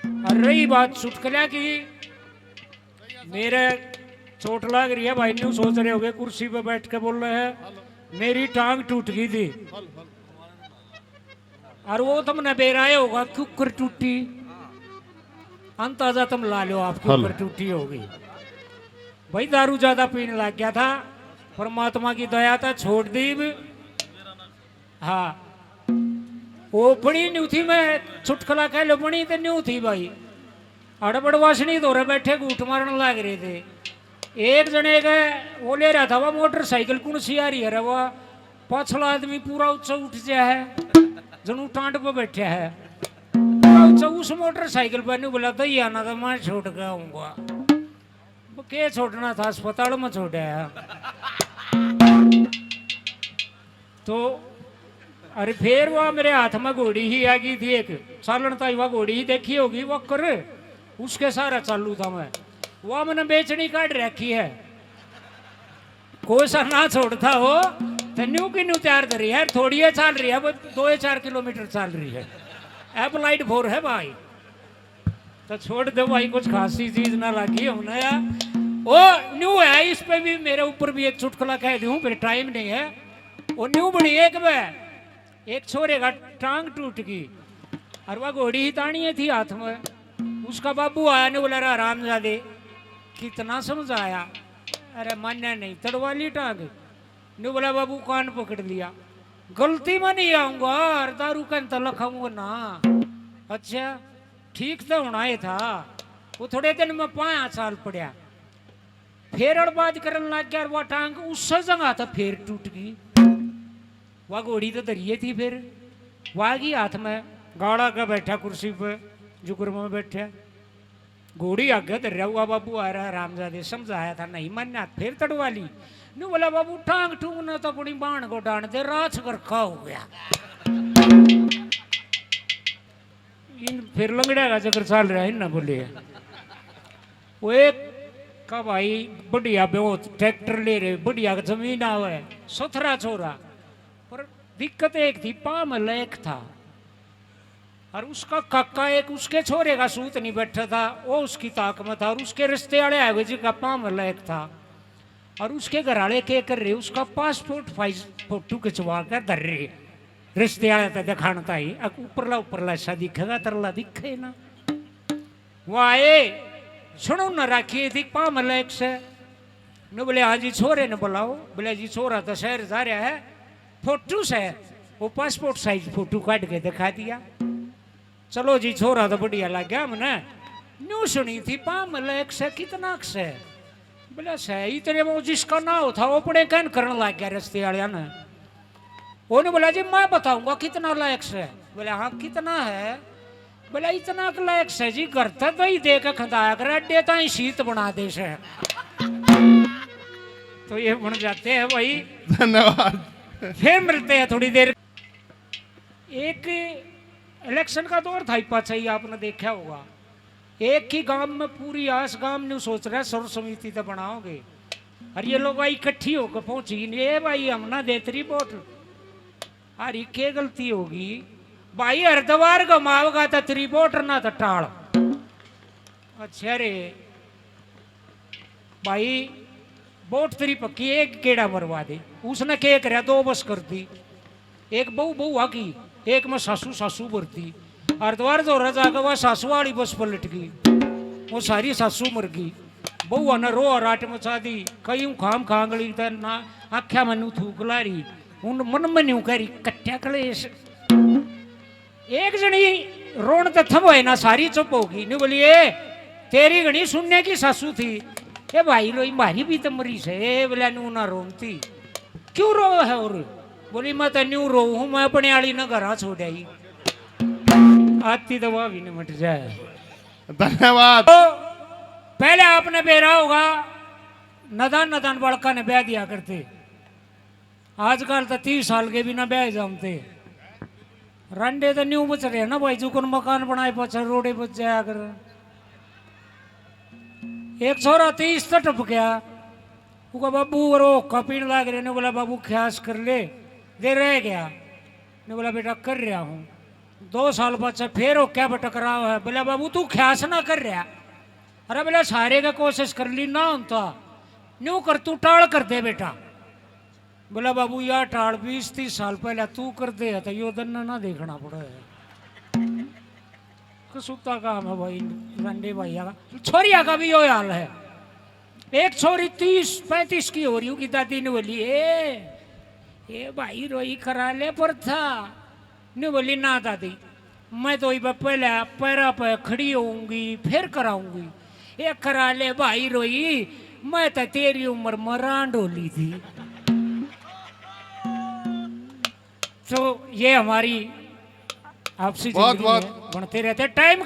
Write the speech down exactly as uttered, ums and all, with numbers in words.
और रही बात चुटकुला की, मेरे चोट लाग रही है भाई, न्यू सोच रहे होगे कुर्सी पे बैठ के बोल रहे हैं, मेरी टांग टूट गई थी। और वो तुमने बेराए होगा क्यों कर टूटी, अंदाजा तुम ला लो आप क्यों कर टूटी होगी। भाई दारू ज्यादा पीने लग गया था, परमात्मा की दया था, छोड़ दी भी। हाँ, वो बड़ी न्यू थी, मैं चुटकुला कह लो, बड़ी तो न्यू थी भाई। अड़बड़ वासनी धोरे बैठे घूट मारन लाग रहे थे। एक जने के वो ले रहा था, वह मोटरसाइकिल कौन सी आ रही है रे, वह पाछला आदमी पूरा ऊंचा उठ गया है, जणू टांड पे बैठा है। पूरा ऊंचा उस मोटरसाइकिल पर नहीं बोला, तो ये आना था, मैं छोड़ के आऊंगा। वो के छोड़ना था, अस्पताल में छोड़ा है। तो अरे, फिर वह मेरे हाथ में घोड़ी ही आ गई थी एक, चालन ताई वह घोड़ी ही देखी होगी, वो कर उसके सारा चालू था मैं। वह मैंने बेचनी काट रखी है, कोई सा ना छोड़ता हो। तो न्यू की न्यू तैयार धरी है, थोड़ी है चाल रही है, वो दो या चार किलोमीटर चाल रही है। अप्लाइड फोर है भाई। तो छोड़ दो भाई, कुछ खासी चीज ना लगी हमने यार। ओ न्यू है, इस पे भी, मेरे ऊपर भी एक चुटकुला कह दूं, फिर टाइम नहीं है। ओ न्यू बनी एक बे, एक छोरे का टांग टूट गई, और वह घोड़ी ही तानिए थी हाथ में। उसका बाबू आया ने बोला, "रे हरामजादे, कितना समझाया, अरे मान्या नहीं, तड़वा ली टांग।" ने बोला, "बाबू कान पकड़ लिया, गलती में नहीं आऊंगा और दारू का तो लखाऊंगा ना।" अच्छा, ठीक तो होना ही था। वो थोड़े दिन में पाया चाल पड़ा, फिर अड़बाज करन लग गया और वह टांग उससे जगह तो फिर टूट गई। वह घोड़ी तो धरिए थी, फिर वह गई हाथ में, गाड़ा के बैठा कुर्सी पे, जुकर में बैठा। घोड़ी आगे धर रहा हुआ, बाबू आ रहा, हरामजादे समझाया था, नहीं मान्या, फिर तड़वा ली। न्यू बोला, "बाबू, टांग टूंग ना तो अपनी बाण को डांड दे, राछ करखा हो गया।" इन फिर लंगड़ा का चक्कर चल रहा है, इन ना बोले। वो एक का भाई बढ़िया, बहुत ट्रैक्टर ले रहे, बढ़िया जमीन आवे, सुथरा छोरा, पर दिक्कत एक थी, पाँव में लैक था। और उसका काका एक उसके छोरे का सूत नहीं बैठा था, वो उसकी ताक में था। और उसके रिश्ते वाले आए हुए जिनका पाँव में लैक था, और उसके घर वाले के कर रहे, उसका पासपोर्ट साइज फोटो खिंचवा कर धर रहे। रिश्ते वाले तो दिखाणता ही, अक ऊपरला ऊपरला ऐसा दिखेगा, तरला दिखे ना। वो आए, सुनो न राखी थी पाँव में लैक से। ने बोले, "हाँ जी, छोरे ने बुलाओ।" बोले, "जी, छोरा तो शहर जा रहा है, फोटो से।" वो पासपोर्ट साइज फोटो काट के दिखा दिया। चलो जी, छोरा तो बढ़िया लग गया हमने। न्यू सुनी थी पाँव में लैक से, कितना से? बोला, "सही तेरे वो जिसका ना हो था, वो अपने कहन करन लग गया रस्ते वाले ने।" उन्हें बोला, "जी, मैं बताऊंगा कितना लायक से।" बोले, "हाँ, कितना है?" बोला, "इतना के लायक से जी, घर तक दही दे के खंदाया कर, अड्डे ताई शीत बना दे से।" तो ये बन जाते हैं भाई। धन्यवाद। फिर मिलते हैं थोड़ी देर। एक इलेक्शन का दौर था ही पाछा ही, आपने देखा होगा, एक ही गांव में पूरी आस गांव ने सोच रहा सर्व समिति तो बनाओगे, और ये लोग भाई इकट्ठी होकर पहुंची, "ए भाई, हम ना दे तेरी वोट।" अरे के गलती होगी भाई, हर द्वार घुमाओगा तो तेरी वोट ना तो टाल। अच्छा रे भाई, वोट तेरी पक्की, एक गेड़ा मरवा दे। उसने के करया, दो बस कर दी, एक बहू बहू आकी, एक में सासू सासू भरती। और द्वार धोरे जाके वह सासू वाली बस पलट गई, वो सारी सासू मर गई। बहुआ ने रोह राट मचा दी, कई खाम खांगली ते ना आख्या, मनु थूक ला रही, उन मन में न्यू कह रही, "कट्या कलेश।" एक जनी रोन ते थम होए ना, सारी चुप होगी। न्यू बोली, "ए, तेरी घणी सुनने की सासू थी।" "ए भाई, रोई, म्हारी भी तो मरी से।" "ए," बोला, "न्यू ना रोनती, क्यों रो है?" और बोली, "मैं तो न्यू रो हूँ, मैं अपने आली ने घरा छोड़ आई।" आती तो वह भी निमट जाए। धन्यवाद। तो पहले आपने बेरा होगा, नदान नदान बालका ने ब्याह दिया करते। आजकल तो तीस साल के भी ना ब्याह जमते। रंडे तो न्यू बच रहे ना भाई, जुकन मकान बनाए पाछे रोडे बच जाया कर। एक छोरा तीस तो टप गया, उका बाबू और होका पीण लाग रहे ने, बोला, "बाबू, ख्यास कर ले, दे रह गया।" ने बोला, "बेटा, कर रहा हूँ।" दो साल पाछे फिर हो क्या टकराव है? बोला, बाबू, तू ख्यास ना कर रहा। अरे बोला, सारे का कोशिश कर ली, ना होता। न्यू कर, तू टाल कर दे बेटा। बोला, बाबू, या टाल बीस तीस साल पहले तू कर दे, तो यो दन्ना ना देखना पड़े। कसूता काम है भाई, रंडे भाई का। छोरिया का भी यो हाल है। एक छोरी तीस पैंतीस की हो रही होगी, दादी ने बोली, ए, ए भाई, रोई करा ले पर था। ने बोली, ना दादी, मैं तो इब पहले पैरा पे खड़ी होऊंगी, फिर कराऊंगी। ए करा ले भाई रोई, मैं तो तेरी उम्र मरांड होली थी। तो ये हमारी आपसी बहुत, जिंदगी बहुत। है, बनते रहते। टाइम